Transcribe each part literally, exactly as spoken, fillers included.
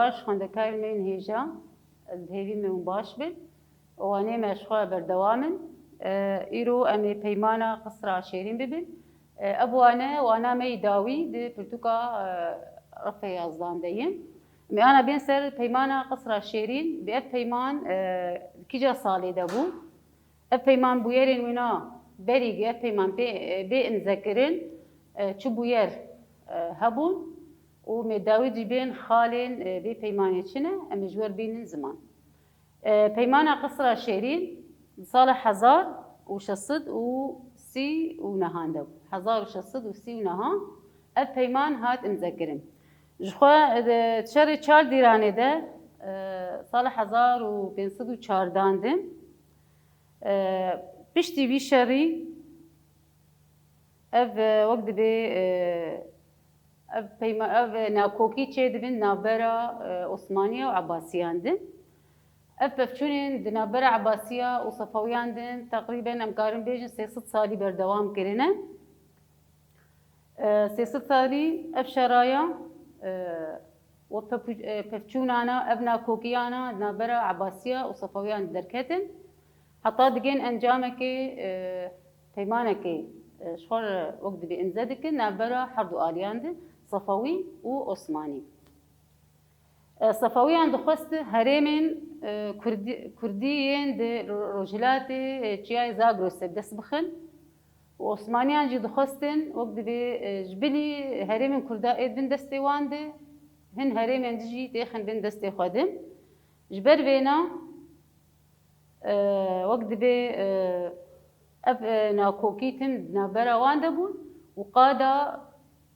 Xwendekarên me yên hêja, ez bi hêvî me hûn baş bin. Wanê me ji xwe berdewam in. E, îro em ê peymana Qisra Şêrîn bibin. E, ev wane, wana me yî dawî di pirtûka, e, refê yazdan de ye. Em ê ana bên ser peymana Qisra Şêrîn, bi ev peyman, e, kîja salê de bû? Ev peyman bûyerên wêna berî ev peyman pê, e, bê imzekirin, e, çi bûyer, e, hebûn û me dawî jî bên xalên, e, vê peymanê çi ne, em ê ji wer bînin ziman. E, peymana Qisra Şêrîn di sala hezar û şeş sed û sî û nehan de bû. Hezar û şeş sed û sî û nehan ev peyman hat imzekirin. Ji xwe, e, di şerê çar dîranê de, e, sala hezar û pênc sed û çardan de, e, piştî vî şerî ev, e, wek dibê, e, ev peyma-, ev nakokî çêdibin navbera, e, Osmaniya û Ebasiyan de. Ev pevçûnên di navbera Ebasiya û Sefawiyan de teqrîben em karin bêjin sê sed salî berdewam kirine. E, sê sed salî ev şeraya, e, we pepû-, e, pevçûnana, ev nakokiyana di navbera Ebasiya û Sefawiyan derketin. Heta digên encamekê, e, peymanekê, e, ji xwe re wek dibê imze dikin navbera her du aliyan de, Sefawî û Osmanî. E, Sefawiyan dixwest herêmên, e, Kurdî, Kurdî yên di ro-, rojhilatê, e, çiyayê Zagrosê bi dest bixin û Osmaniyan jî dixwestin wek dibê, e, ji bilî herêmên Kurda ê di bin destê wan de hin herêmên di jî têxin bin destê xwe de. Ji ber vêna, e, wek dibê, e, ev, e, nakokî tim di navbera wan de bûn û qada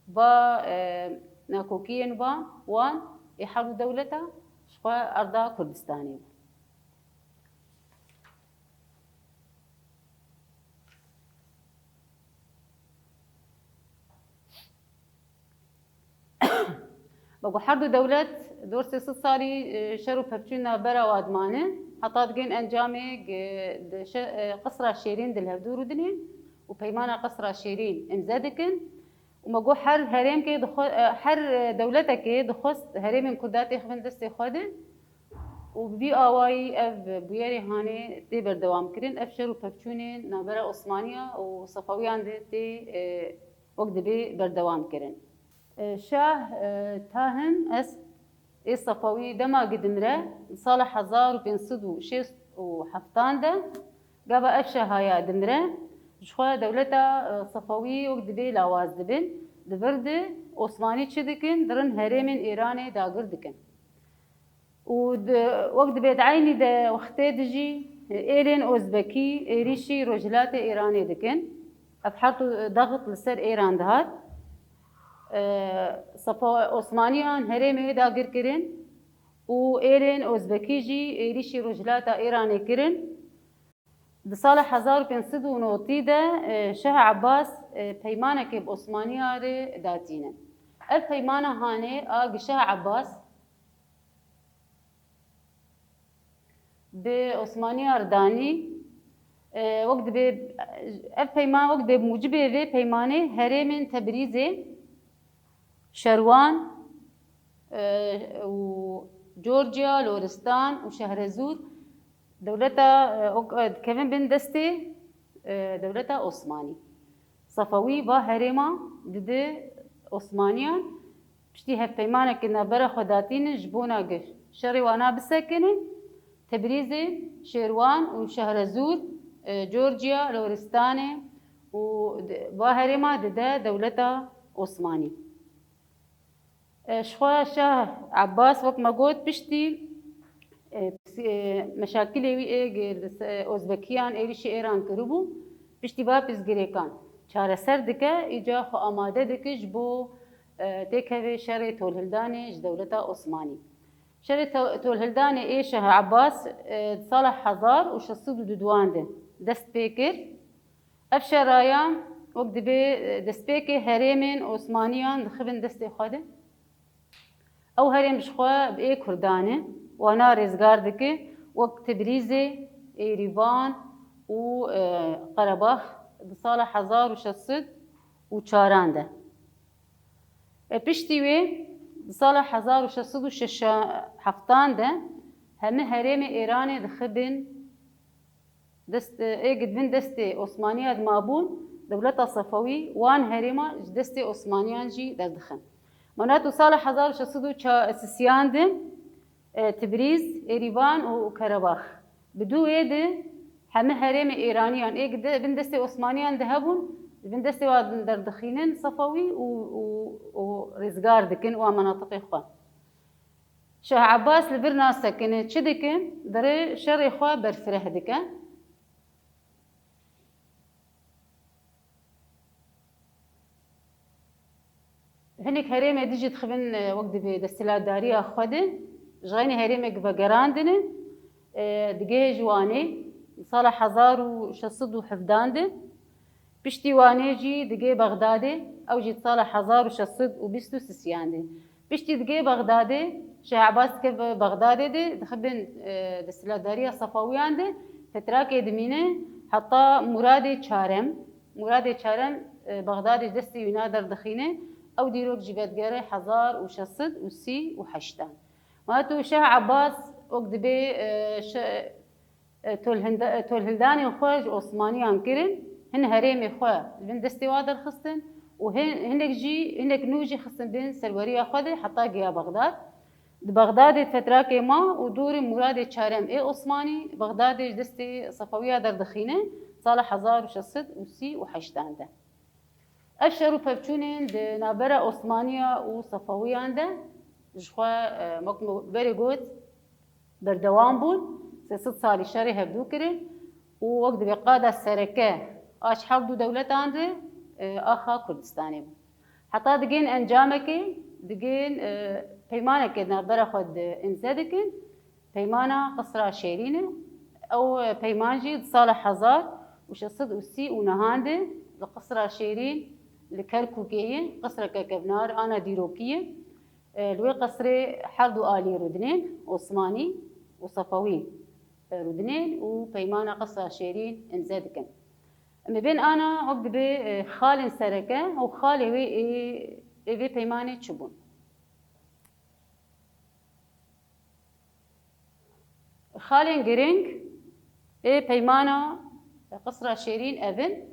va, e, nakokiyên van, wan ê her du dewleta ji xwe erda Kurdistanê bû. Bego her du dewlet dor sê sed salî, e, şer û pevçûn navbera wa dimane, heta digên encamê, e, di şe-, e, Qisra Şêrîn di li hevdû rûdinên û peymana Qisra Şêrîn imze dikin. Û me got her herêmkê dixwe-, e, her, e, dewletekê dixwest herêmên Kurda têxivin destê xwe de. Û bi vî awayî ev bûyerê hanê tê berdewam kirin. Ev şer û pevçûnên navbera Osmaniya û Sefawiyan de tê, e, wek dibê berdewam kirin. E, Şah, e, Tahim Esp ê Sefawî dema gi dimre, sala hezar û pênc sed û şêst û heftan de, gava ev şahaya dimre, ji xwe dewleta, e, Sefawî wek dibê lawaz dibin. Di vir de Osmanî çi dikin? Dirin herêmên Êranê dagir dikin. Û di, wek dibê di eynî de wextê de jî êlên Ozbekî êrîşî rojhilatê Êranê dikin. Ev her du daxit li ser Êran dihat. E, Sefa Osmaniyan herêmê dagir kirin û êlên Ozbekî jî êrîşî rojhilata Êranê kirin. Di sala hezar û pênc sed û notî de, e, Şah Ebbas, e, peymanekê bi Osmaniya re datîne. Ev peymana hanê a gi Şah Ebbas bi Osmaniya re danî, e, wek dibê, ev peyman wek dibê bi mucibê vê peymanê herêmên Tebrîzê, Şerwan, e, û Georgia, Loristan û Şehrezûr dewleta, e, ok-, e, dikevin bin destê, e, dewleta Osmanî. Sefawî va herêma dide Osmaniyan, piştî hevpeymaneke navbera xwe datînin ji bona gi şerê wana bisekinin, Tebrîzê, Şêrwan û Şehrezûr, e, Georgia, Loristanê û di-, va herêma dide dewleta Osmanî. E, ji xwe Şah Ebbas, wek me got, piştî, e, e, meşakilê wî ê gi li se-, Ozbekiyan êrîşî Êran kiribû, piştî va pirsgirêkan çareser dike, îca xwe amade dike ji bo, e, têkeve şerê tolhildanê ji dewleta Osmanî. Şerê to-, tolhildanê ê Şah Ebbas, e, di sala hezar û şeş sed û duduan de dest pê kir. Ev şeraya wek dibê, e, destpêkê herêmên Osmaniyan dixivin destê xwe de. Ew herêm ji xwe bi ê Kurdan e, wana rêzgar dike, wek Tibrîzê, Êrîvan û, e, Qerebax di sala hezar û şeş sed û çaran de. E, piştî wê Di sala hezar û şeş sed û şeş û heftan de hemî herêmê Êranê dixibin dest, ê gidbin destê Osmaniya de mabûn, dewleta Sefawî wan herêma ji destê Osmaniyan jî derdixin. Mana tu sala hezar û şeş sed û sisiyan de, e, Tibrîz, Êrîvan û Kerebax. Bi dû wê de hemî herêmê Êraniyan ê gide bin destê Osmaniyan de hebûn, di bin destê wan derdixînin Sefawî û, û, û rêzgar dikin wan menatiqê xwe. Şah Abbas li vir nasekine, çi dike? Dirê şerê xwe berfireh dike. Hinek herêmê dijî dixivin, e, wek dibê desthilatdariya xwe de, ji xeynî herêmek vegerandine, e, digihê ji Wanê, sala hezar û şeş sed û hevdan de, piştî Wanê jî digihê Bexdadê, ew jî sala hezar û şeş sed û bîst û sisiyan de. Piştî digihê Bexdadê, Şah Abbas dikeve Bexdadê de, dixibin, e, desthilatdariya Sefawiyan de, petrakê dimîne heta Muradê Çarem. Muradê Çarem, e, Bexdadê ji destê wîna derdixîne, ew dîrok jî vedigere hezar û şeş sed û sî û heştan. Ma tu Şah Abbas wek dibê, e, şe-, e, tolhinde-, e, tolhildanên xwe ji Osmaniyan kirin, hin herêmê xwe li bin destê wa derxistin û hin, hinek jî, hinek nû jî xistin bin serweriya xwe de heta giya Bexdad. Di Bexdadê fetrakê ma û dorê Muradê Çarem ê Osmanî, Bexdadê ji destê Sefawiya derdixîne, sala hezar û şeş sed û sî û heştan de. Ev şer û pevçûnên di navbera Osmaniya û Sefawiyan de ji xwe, e, wek me berê got, berdewam bûn, sê sed salî şerê hevdû kirin û wek dibê qada sereke a ji her du dewletan re, e, axa Kurdistanê bû. Heta digên encamekê, digên, e, peymanekê di navbera xwe de îmze dikin, peymana Qisra Şêrîn e. Ew, e, peyman jî di sala hezar û şeş sed û sî û nehan de li Qisra Şêrîn li Kerkûkê ye, qisreke kevnar, ana dîrokî ye. E, li wê qesrê her du alî rûdinên, Osmanî û Sefawî, e, rûdinên û peymana Qisra Şêrîn îmze dikin. Em ê bên ana wek dibê, e, xalên sereke û xalê wê ê, ê vê peymanê çi bûn? Xalên girîng ê peymana Qisra Şêrîn ev in: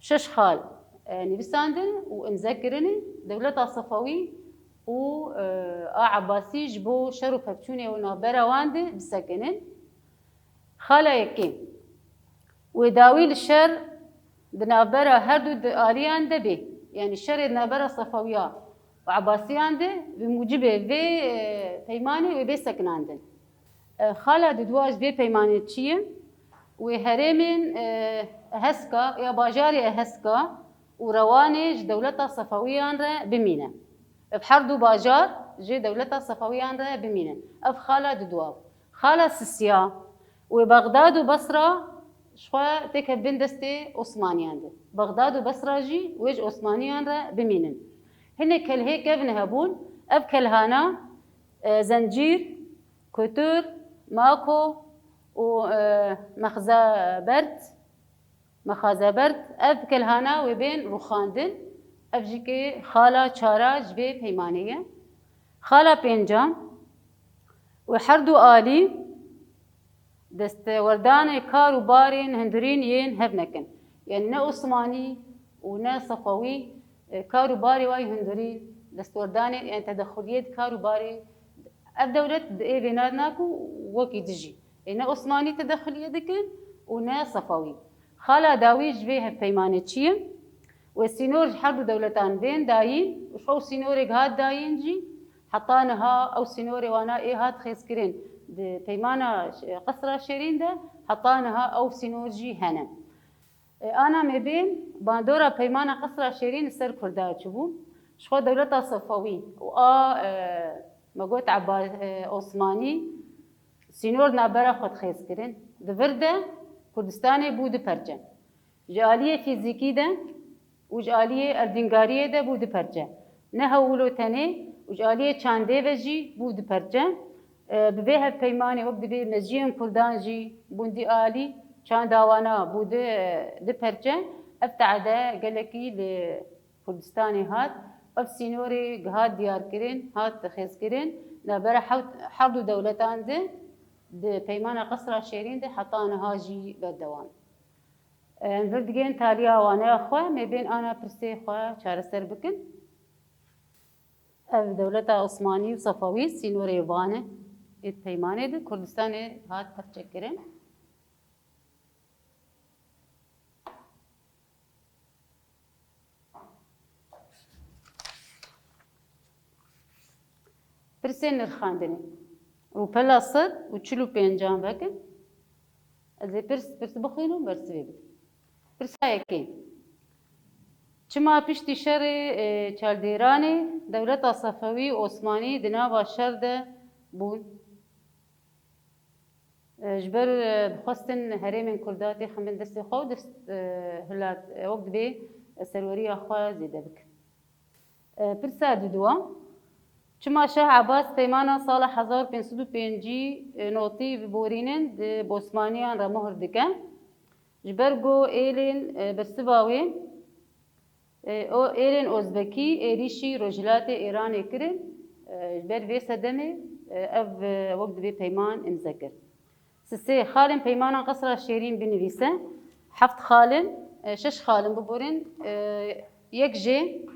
şeş xal, e, nivîsandin û îmze kirine, dewleta Sefawî û, e, a Ebasî ji bo şer û pevçûnê û navbera wan de bisekinin. Xala yekê, wê dawî li şer di navbera her du di aliyan de bê, yanî şerê di navbera Sefawiya û Ebasiyan de bi mucibê vê, e, peymanê wê bê sekinandin. E, xala didwa ji vê peymanê çi ye? Wê herêmên, e, Eheska ya bajarê Eheska û Rewanê ji dewleta Sefawiyan re bimîne. Ev her du bajar ji dewleta Sefawiyan re bimînin. Ev xala didwa bû. Xala sisiya, wê Bexdad û Basra ji xwe têke bin destê Osmaniyan de. Bexdad û Basra jî wê ji Osmaniyan re bimînin. Hinek kelhê kevin hebûn, ev kelhana, e, Zencîr, Kutur, Mako û, e, Mexzeberd, Mexazeberd, ev kelhana wê bên rûxandin. Ev jî ke xala çara ji vê peymanê ye. Xala pênca, wê her du alî destwerdanê kar û barên hundirîn yên hev nekin. Yanî ne Osmanî û ne Sefawî, e, kar û barê wayî hundirîn, destwerdanê, yanî tedexuliyê di kar û barê, ev dewlet di ê vêna de naku wekî dijî. Ê ne Osmanî tedexuliyê dikin û ne Sefawî. Xala dawî ji vê hevpeymanê çi ye? Wê sînor ji her du dewletan bên dayîn û ji xwe sînorek hat dayîn jî, heta niha ew sînorê wana ê hat xêzkirin di peymana Qisra Şêrîn de, heta niha ew sînor jî hene. E, ana me bên bandora peymana Qisra Şêrîn li ser Kurda çi bû? Ji xwe dewleta Sefawî û a, e, me got Eba-, e, Osmanî sînor navbera xwe dixêz kirin. Di vir de Kurdistanê bû du perçe. Ji aliyê fîzîkî de û ji aliyê erdîngariyê de bû du perçe. Ne hewilo tenê û ji aliyê çandê ve jî bû du perçe. E, bi vê hevpeymanê wek dibê mejiyên Kurdan jî bûn dî alî, çanda wana bû du, du perçe. Ev te'de gelekî li Kurdistanê hat Ev sînorê gihat diyarkirin, hat xêzkirin, navbera hewt-, her du dewletan de di Peymana Qesra Şêrîn de heta niha jî berdewam. Em vir digên taliya waneya xwe, me bên ana pirsê xwe çareser bikin. Ev dewleta Osmanî û Sefawî sînorê van e, êt peymanê de Kurdistanê hat perçekirin. Pirsên nirxandinê. Rûpela sed û çil û pêncan vekin. Ez ê pirs, pirs bixwînim û bersivê bidim. Pirsa yekê. Çima piştî şerê, e, Çaldêranê dewleta Sefewî Osmanî di nava şer de bûn? E, ji ber, e, dixwestin herêmên Kurda têxin bin destê xwe û dest, e, hilat, e, wek dibê, e, serweriya xwe zêde bikin. E, pirsa duduwa, çima Şah Ebas peymana sala hezar pênc sed û pêncî, e, notî biborînin di Bosmaniyan re muhr dike? Ji ber ku êlên, e, bersiva wê, e, o êlên Ozbekî êrîşî rojhilatê Êranê kirin, e, ji ber vê sedemê, e, ev, e, wek dibê peyman îmze kir. Sisê, xalên peymana Qesra Şêrîn binivîse. Heft xalin, e, şeş xalin biborin, e, yek jê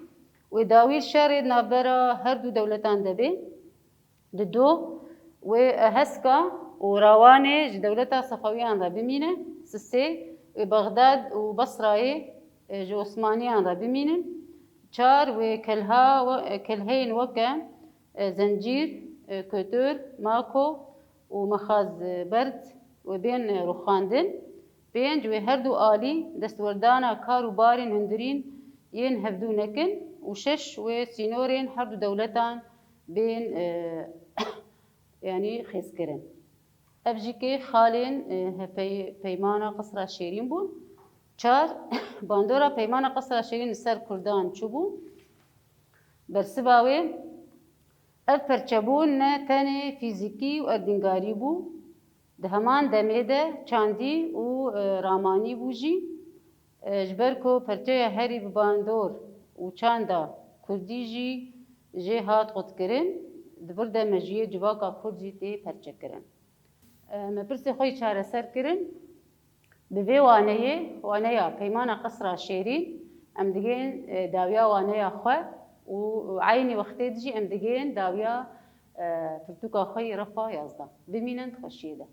wê dawî şerê navbera her du dewletan de bê. Dido, wê heska û rawanê ji dewleta Sefewiyan re bimîne. Sisê, wê Bexdad û Basrayê, e, ji Osmaniyan re bimînin. Çar, wê kelha we-, e, kelheyên weke, e, Zencîr, e, Kotor, Mako û Mexaz, e, Berd wê bên, e, rûxandin. Pênc, wê her du alî destwerdana kar û barên hundirîn yên hevdû nekin û şeş, wê sînorên her du dewletan bên, e, yanî xêzkirin. Ev jî kê xalên, e, hepey-, peymana Qesra Şêrîn bûn. Çar, bandora peymana Qesra Şêrîn li ser Kurdan çi bû? Bersiva wê, ev perçebûn ne tenê fîzîkî û erdnîgarî bû, di heman demê de çandî û, e, ramanî bû jî. E, ji ber ku perçeya herî bi bandor û çanda kurdî jî jê hat qutkirin, di vir de mejiyê civaka kurd jî tê perçekirin. E, me pirsê xwe yî çareser kirin. Bi vê waneyê, waneya Peymana Qesra Şêrîn, em digên, e, dawiya waneya xwe û eynî wextê de jî em digên dawiya, e, pirtûka xwe yî refa yazdeh. Bimînin di xweşiyê de.